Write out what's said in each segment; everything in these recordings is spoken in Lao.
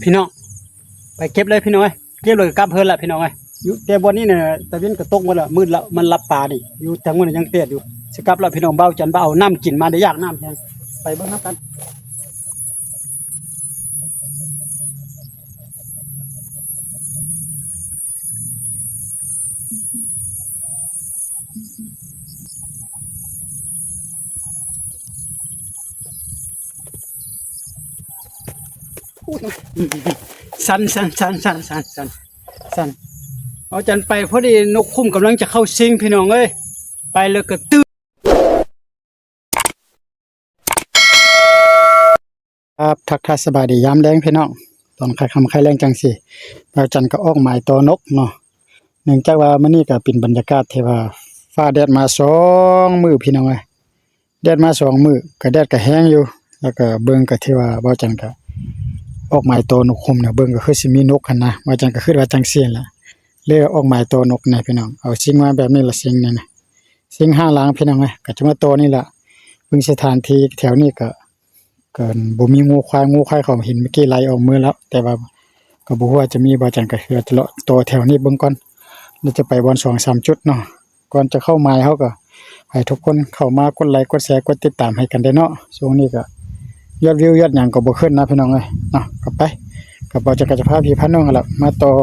ພີ່ນ້ອງ ໄປເກັບເລີຍພີ່ນ້ອງເອີຍ. ເກັບແລ້ວກໍກັບເຮືອນລະພີ່ນ້ອງເອີຍ. ຢູ່ແຕ່ບ່ອນນີ້ນະ ຕາເວັນກໍຕົກໝົດລະ ມືດລະ ມັນລັບປານີ້. ຢູ່ທາງພຸ້ນຍັງແດດຢູ່. ຊິກັບລະພີ່ນ້ອງ, ບ່າວຈັນບໍ່ເອົານ້ຳກິນມາເດ້ ຢາກນ້ຳແຮງ. ໄປເບິ່ງນຳກັນ. ສັ່ນໆໆໆໆ ສັ່ນ. ເອົາຈັນໄປ ພໍດີນົກຂຸມກຳລັງຈະເຂົ້າຊິງພີ່ນ້ອງເອີຍ. ໄປແລ້ວກໍຕື່ນ. ຄັບ ທັກທາຍສະບາຍດີຍາມແລງພີ່ນ້ອງ, ຕອນຄ່ຳຄ່ຳແລງຈັ່ງຊີ້ ບ່າວຈັນກໍອອກໝາຍຕໍ່ນົກເນາະ. ເນື່ອງຈາກວ່າມື້ນີ້ກໍເປັນບັນຍາກາດທີ່ວ່າຟ້າແດດມາສອງມື້ພີ່ນ້ອງເອີຍ, ແດດມາສອງມື້ ກໍແດດກໍແຮງຢູ່. ແລ້ວກໍເບິ່ງກໍຖືວ່າບ່າວຈັນກໍອອກໝາຍຕໍ່ນົກຂຸມນະ, ເບິ່ງກໍຄືຊິມີນົກຫັ້ນນະ, ບ່າວຈັນກໍຄິດວ່າຈັ່ງຊີ້ແຫຼະ. ເລີຍອອກໝາຍຕໍ່ນົກນະພີ່ນ້ອງ, ເອົາຊິງມາແບບນີ້ລະ ຊິງນີ້ນະ ຊິງຫ້າຫຼັງພີ່ນ້ອງເອີຍ. ກໍຈະມາຕໍ່ນີ້ລະ ເບິ່ງສະຖານທີ່ແຖວນີ້ກໍ ກໍບໍ່ມີງົວຄວາຍ, ງົວຄວາຍເຂົາເຫັນເມື່ອກີ້ໄລ່ອອກເມືອແລ້ວ, ແຕ່ວ່າກໍບໍ່ຮູ້ວ່າຈະມີບໍ່. ຈັ່ງກໍຄືຈະເລາະຕໍ່ແຖວນີ້ເບິ່ງກ່ອນ ແລ້ວຈະໄປບ່ອນສອງສາມຈຸດເນາະ. ກ່ອນຈະເຂົ້າໝາຍ ເຮົາກໍໃຫ້ທຸກຄົນເຂົ້າມາກົດໄລ ກົດແຊ ກົດຕິດຕາມໃຫ້ກັນເດ້ເນາະ. ຊ່ວງນີ້ກໍຍອດວິວຍອດຫຍັງກໍບໍ່ຂຶ້ນນະພີ່ນ້ອງເອີຍເນາະ. ກໍໄປ ກໍບໍ່ຈັກ ກໍຈະພາພີ່ພານ້ອງຫັ້ນລະ ມາຕໍ່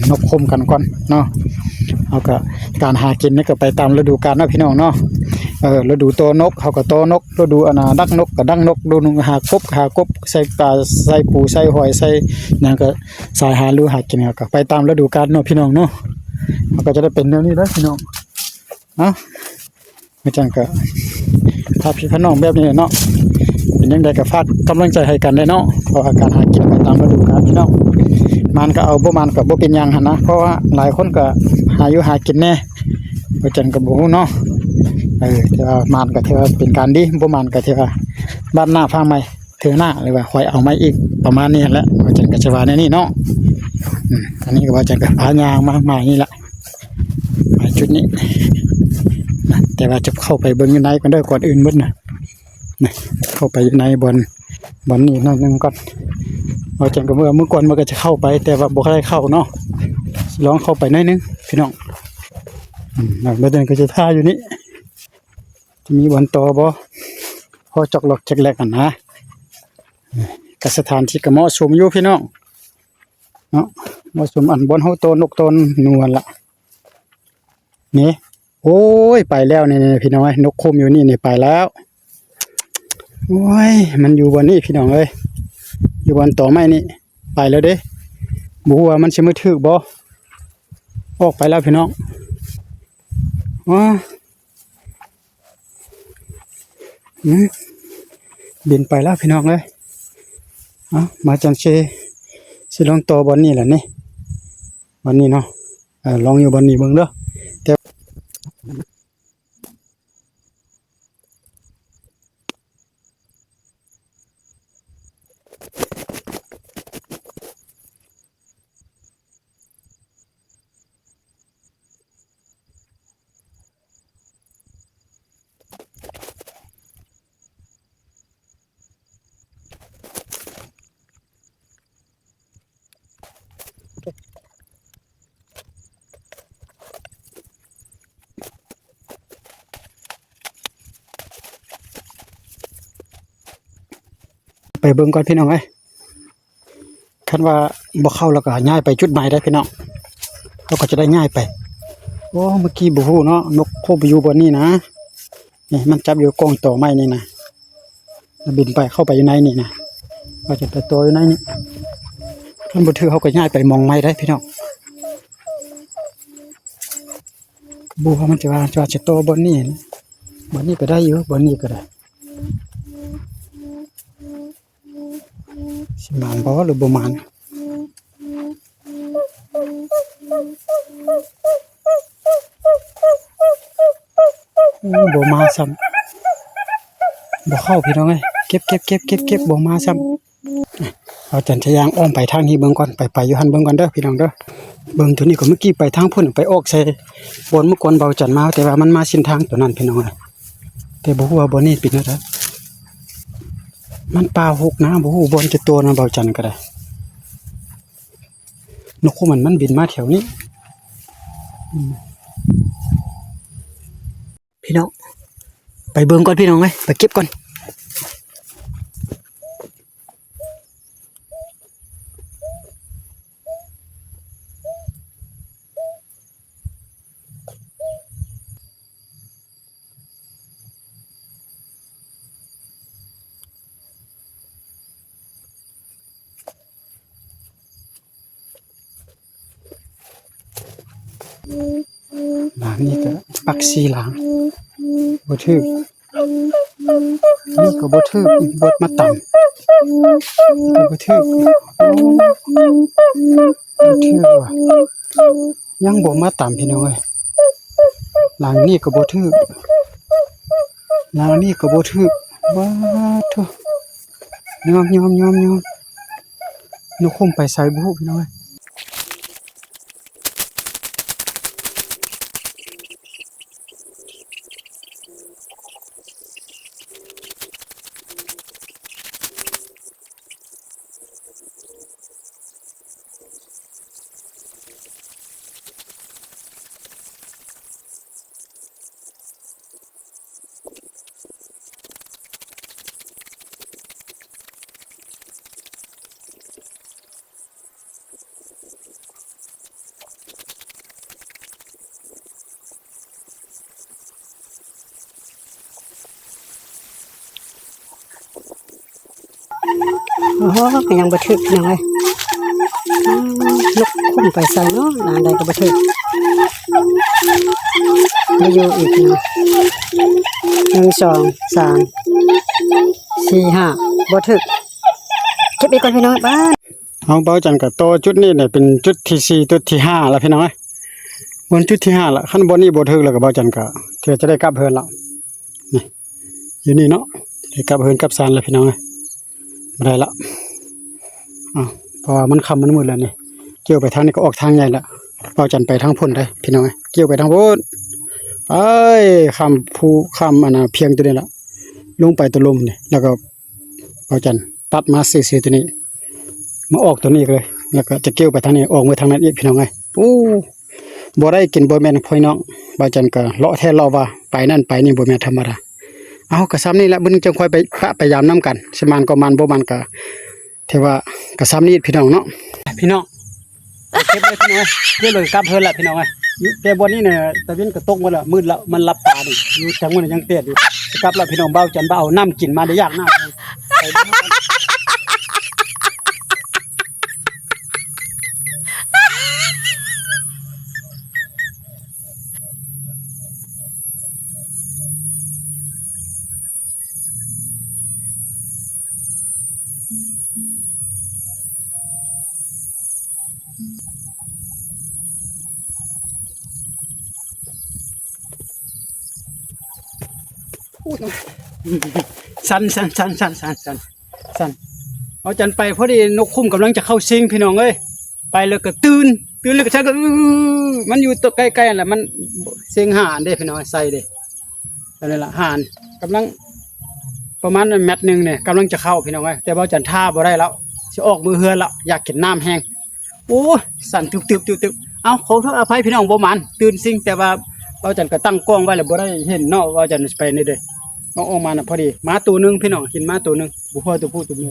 ນົກຂຸມກັນກ່ອນເນາະ. ເຮົາກໍ ການຫາກິນນີ້ກໍໄປຕາມລະດູການເນາະພີ່ນ້ອງເນາະ. ເອີ ລະດູຕໍ່ນົກ ເຮົາກໍຕໍ່ນົກ, ລະດູອັນນ່າດັກນົກກໍດັກນົກ, ລະດູຫາກົບກໍຫາກົບ, ໃສ່ປາ ໃສ່ປູ ໃສ່ຫອຍ ໃສ່ຫຍັງ ກໍສາຍຫາຢູ່ຫາກິນ ເຮົາກໍໄປຕາມລະດູການເນາະພີ່ນ້ອງເນາະ. ເຮົາກໍຈະໄດ້ເປັນແນວນີ້ເດີພີ່ນ້ອງ. ເອົາ ເມື່ອຈັ່ງກໍພາພີ່ພານ້ອງແບບນີ້ເນາະ. ເປັນຈັ່ງໃດກໍຝາກກຳລັງໃຈໃຫ້ກັນແດ່ເນາະ, ເພາະວ່າການຫາກິນໄປຕາມລະດູການພີ່ນ້ອງ. ໝານກໍເອົາ, ບໍ່ໝານກໍບໍ່ເປັນຫຍັງຫັ້ນນະ, ເພາະວ່າຫຼາຍຄົນກໍຫາຢູ່ຫາກິນແດ່. ບໍ່ຈັ່ງກໍບໍ່ຮູ້ເນາະ. ເອີ ແຕ່ວ່າໝານກໍຖືວ່າເປັນການດີ, ບໍ່ໝານກໍຖືວ່າບາດໜ້າຟ້າໃໝ່ ເທື່ອໜ້າ ຫຼືວ່າຂ້ອຍເອົາໃໝ່ອີກ ປະມານນີ້ຫັ້ນແຫຼະ. ວ່າຈັ່ງກໍຈະວ່າແນວນີ້ເນາະ. ອືມ ອັນນີ້ກໍວ່າຈັ່ງກໍພາຍ່າງມາໝາຍນີ້ລະ ໝາຍຈຸດນີ້ນະ. ແຕ່ວ່າຈະເຂົ້າໄປເບິ່ງຢູ່ໃນກ່ອນເດີ ກ່ອນອື່ນໝົດນະ. ນະ ເຂົ້າໄປຢູ່ໃນບ່ອນ ບ່ອນນີ້ໜ້ອຍໜຶ່ງກ່ອນ. ວ່າຈັ່ງກໍເມື່ອ ເມື່ອກ່ອນມັນກໍຈະເຂົ້າໄປ ແຕ່ວ່າບໍ່ໄດ້ເຂົ້າເນາະ. ຊິລອງເຂົ້າໄປໜ້ອຍໜຶ່ງພີ່ນ້ອງ. ອືມ ແລ້ວເດີນກໍຈະຖ້າຢູ່ນີ້ ຈະມີບ່ອນຕໍ່ບໍ່ ພໍຈອກຫຼອກແຈກແລກຫັ້ນນະ. ກໍສະຖານທີ່ກໍເໝາະສົມຢູ່ພີ່ນ້ອງເນາະ, ເໝາະສົມ ອັນບ່ອນເຮົາຕໍ່ນົກຕໍ່ໜູຫັ້ນລະ. ນີ້ ໂອ້ຍ ໄປແລ້ວນີ້ພີ່ນ້ອງເອີຍ, ນົກຂຸມຢູ່ນີ້ນີ້ໄປແລ້ວ. ໂອ້ຍ ມັນຢູ່ບ່ອນນີ້ພີ່ນ້ອງເອີຍ, ຢູ່ບ່ອນຕໍໄມ້ນີ້ ໄປແລ້ວເດ້. ບໍ່ຮູ້ວ່າມັນຊິມາຖືກບໍ່, ອອກໄປແລ້ວພີ່ນ້ອງ. ອໍ ອືມ ບິນໄປແລ້ວພີ່ນ້ອງເອີຍ. ເອົາ ມາຈັ່ງຊິ ຊິລອງຕໍ່ບ່ອນນີ້ແຫຼະນີ້, ບ່ອນນີ້ເນາະ. ເອີ ລອງຢູ່ບ່ອນນີ້ເບິ່ງເດີ. ແຕ່ ໄປເບິ່ງກ່ອນພີ່ນ້ອງເອີຍ. ຄັນວ່າບໍ່ເຂົ້າແລ້ວກໍຍ້າຍໄປຈຸດໃໝ່ໄດ້ພີ່ນ້ອງ, ເຮົາກໍຈະໄດ້ຍ້າຍໄປ. ໂອ້ ເມື່ອກີ້ບໍ່ຮູ້ເນາະ, ນົກໂຄໄປຢູ່ບ່ອນນີ້ນະ. ນີ້ ມັນຈັບຢູ່ກ້ອງຕໍໄມ້ນີ້ນະ, ແລ້ວບິນໄປ ເຂົ້າໄປຢູ່ໃນນີ້ນະ, ວ່າຈະໄປຕໍ່ຢູ່ໃນນີ້. ຄັນບໍ່ຖືກ ເຮົາກໍຍ້າຍໄປໝ່ອງໃໝ່ໄດ້ພີ່ນ້ອງ. ບໍ່ຮູ້ວ່າມັນຈະວ່າ ຈະວ່າຈະຕໍ່ບ່ອນນີ້ນະ, ບ່ອນນີ້ກໍໄດ້ຢູ່, ບ່ອນນີ້ກໍໄດ້. ຊິໝານບໍ່ ຫຼືບໍ່ໝານ? ໂອ້ ບໍ່ມາຊ້ຳ, ບໍ່ເຂົ້າພີ່ນ້ອງເອີຍ. ເກັບ ເກັບ ເກັບ ເກັບ ເກັບ ບໍ່ມາຊ້ຳ. ອາ ເຮົາຈັ່ງຈະຍ່າງອ້ອມໄປທາງນີ້ເບິ່ງກ່ອນ, ໄປ ໄປຢູ່ຫັ້ນເບິ່ງກ່ອນເດີພີ່ນ້ອງເດີ. ເບິ່ງໂຕນີ້ກໍເມື່ອກີ້ໄປທາງພຸ້ນ, ໄປອອກໃສ່ບ່ອນເມື່ອກ່ອນເບົາຈັນມາ, ແຕ່ວ່າມັນມາເສັ້ນທາງໂຕນັ້ນພີ່ນ້ອງເອີຍ. ແຕ່ບໍ່ຮູ້ວ່າບ່ອນນີ້ເປັນແນວໃດ, ມັນປ່າຮົກນະ, ບໍ່ຮູ້ບ່ອນຈະຕົວະນະ ເບົາຈັນກໍໄດ້. ນົກໂຄມັນ ມັນບິນມາແຖວນີ້ ອືມ ພີ່ນ້ອງ ໄປເບິ່ງກ່ອນພີ່ນ້ອງເອີຍ ໄປເກັບກ່ອນ. ຫຼັງນີ້ກະປັກສີ່ຫຼັງ ບໍ່ຖືກ ນີ້ກະບໍ່ຖືກ ບົດມາຕຳ ນີ້ກະບໍ່ຖືກ ໂອ້ ບໍ່ຖືກວ່າ ຍັງບໍ່ມາຕຳພີ່ນ້ອງເອີຍ ຫຼັງນີ້ກະບໍ່ຖືກ ຫຼັງນີ້ກະບໍ່ຖືກ ວ້າໂທ້ ຍອມ ຍອມ ຍອມ ຍອມ ນົກໂຄມໄປໃສບໍ່ຮູ້ພີ່ນ້ອງເອີຍ. ໂອ້ໂຫ ກະຍັງບໍ່ຖືກພີ່ນ້ອງເອີຍ ນົກໂຄມໄປໃສເນາະ ອັນໃດກະບໍ່ຖືກ ໄດ້ຢູ່ອີກພີ່ນ້ອງ ໜຶ່ງ ສອງ ສາມ ສີ່ ຫ້າ ບໍ່ຖືກ ເກັບອີກກ່ອນພີ່ນ້ອງ ບ້ານ. ເອົາ ບ່າວຈັນກະຕໍ່ຈຸດນີ້ແຫຼະ ເປັນຈຸດທີສີ່ ຈຸດທີຫ້າລະພີ່ນ້ອງເອີຍ ບ່ອນຈຸດທີຫ້າລະ ຄັນບ່ອນນີ້ບໍ່ຖືກລະກະ ບ່າວຈັນກະ ຖືວ່າຈະໄດ້ກັບເຮືອນລະ ນີ້ ຢູ່ນີ້ເນາະ ໄດ້ກັບເຮືອນກັບຊານລະພີ່ນ້ອງເອີຍ ບໍ່ໄດ້ລະ ເອົາ ເພາະວ່າມັນຄ່ຳມັນມືດແລ້ວນີ້ ກ່ຽວໄປທາງນີ້ກະອອກທາງໃຫຍ່ລະ ບ່າວຈັນໄປທາງພຸ້ນເດີພີ່ນ້ອງເອີຍ ກ່ຽວໄປທາງພຸ້ນ ໄປຂ້າມພູ ຂ້າມອັນນະ ພຽງໂຕນີ້ລະ ລົງໄປໂຕລຸ່ມນີ້ ລະກະ ບ່າວຈັນຕັດມາຊື່ໆໂຕນີ້ ມາອອກໂຕນີ້ເລີຍ ລະກະຈະກ່ຽວໄປທາງນີ້ ອອກເມືອທາງນັ້ນອີກພີ່ນ້ອງເອີຍ ໂອ້ ບໍ່ໄດ້ກິນບໍ່ແມ່ນພີ່ນ້ອງ ບ່າວຈັນກະເລາະແທ້ເລາະວ່າ ໄປນັ້ນໄປນີ້ບໍ່ແມ່ນທຳມະດາ ເອົາ ກະຊ່ຳນີ້ລະ ມື້ໜຶ່ງຈັ່ງຄ່ອຍໄປປະໄປຢາມນຳກັນ ຊິໝານກະໝານ ບໍ່ໝານກະ ຖືວ່າກະຊ່ຳນີ້ພີ່ນ້ອງເນາະ ພີ່ນ້ອງ ເກັບເລີຍພີ່ນ້ອງເອີຍ ເກັບເລີຍກັບເຮືອນລະພີ່ນ້ອງເອີຍ ແຕ່ບ່ອນນີ້ນະ ຕາເວັນກະຕົກໝົດລະ ມືດລະ ມັນຫຼັບຕານີ້ ຢູ່ທາງພຸ້ນຍັງແຕດຢູ່ ຊິກັບລະພີ່ນ້ອງ ບ່າວຈັນບໍ່ເອົານ້ຳກິນມາ ໄດ້ຢາກນ້ຳ. ສັ່ນ ສັ່ນ ສັ່ນ ສັ່ນ ສັ່ນ ສັ່ນ ບ່າວຈັນໄປພໍດີ ນົກຄຸ້ມກຳລັງຈະເຂົ້າຊິງພີ່ນ້ອງເອີຍ ໄປແລ້ວກະຕື່ນ ຕື່ນແລ້ວກະ ມັນຢູ່ໃກ້ໆຫັ້ນລະ ມັນ ຊິງຫາເດ້ພີ່ນ້ອງ ໃສ່ເດ້ ອັນນີ້ລະ ຫານກຳລັງ ປະມານແມັດໜຶ່ງນີ້ ກຳລັງຈະເຂົ້າພີ່ນ້ອງເອີຍ ແຕ່ບ່າວຈັນຖ້າບໍ່ໄດ້ແລ້ວ ຊິອອກເມືອເຮືອນແລ້ວ ຢາກກິນນ້ຳແຮງ. ໂອ້ຍ ສັ່ນຕຶບໆໆໆ ເອົາ ຂໍໂທດອະໄພພີ່ນ້ອງ ບໍ່ໝານ ຕື່ນຊິງ ແຕ່ວ່າບ່າວຈັນກະຕັ້ງກ້ອງໄວ້ລະ ບໍ່ໄດ້ເຫັນເນາະ ບ່າວຈັນໄປນີ້ເດ້ ເອົາອອກມານະ ພໍດີມາໂຕໜຶ່ງພີ່ນ້ອງ ເຫັນມາໂຕໜຶ່ງ ບໍ່ພໍໂຕຜູ້ໂຕແມ່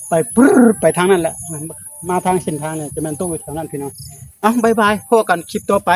ໄປປຶດ ໄປທາງນັ້ນແຫຼະ ມາທາງເສັ້ນທາງນີ້ ຈະແມ່ນຕົກຢູ່ແຖວນັ້ນພີ່ນ້ອງ. ເອົາ ບາຍບາຍ ພົບກັນຄລິບຕໍ່ໄປ.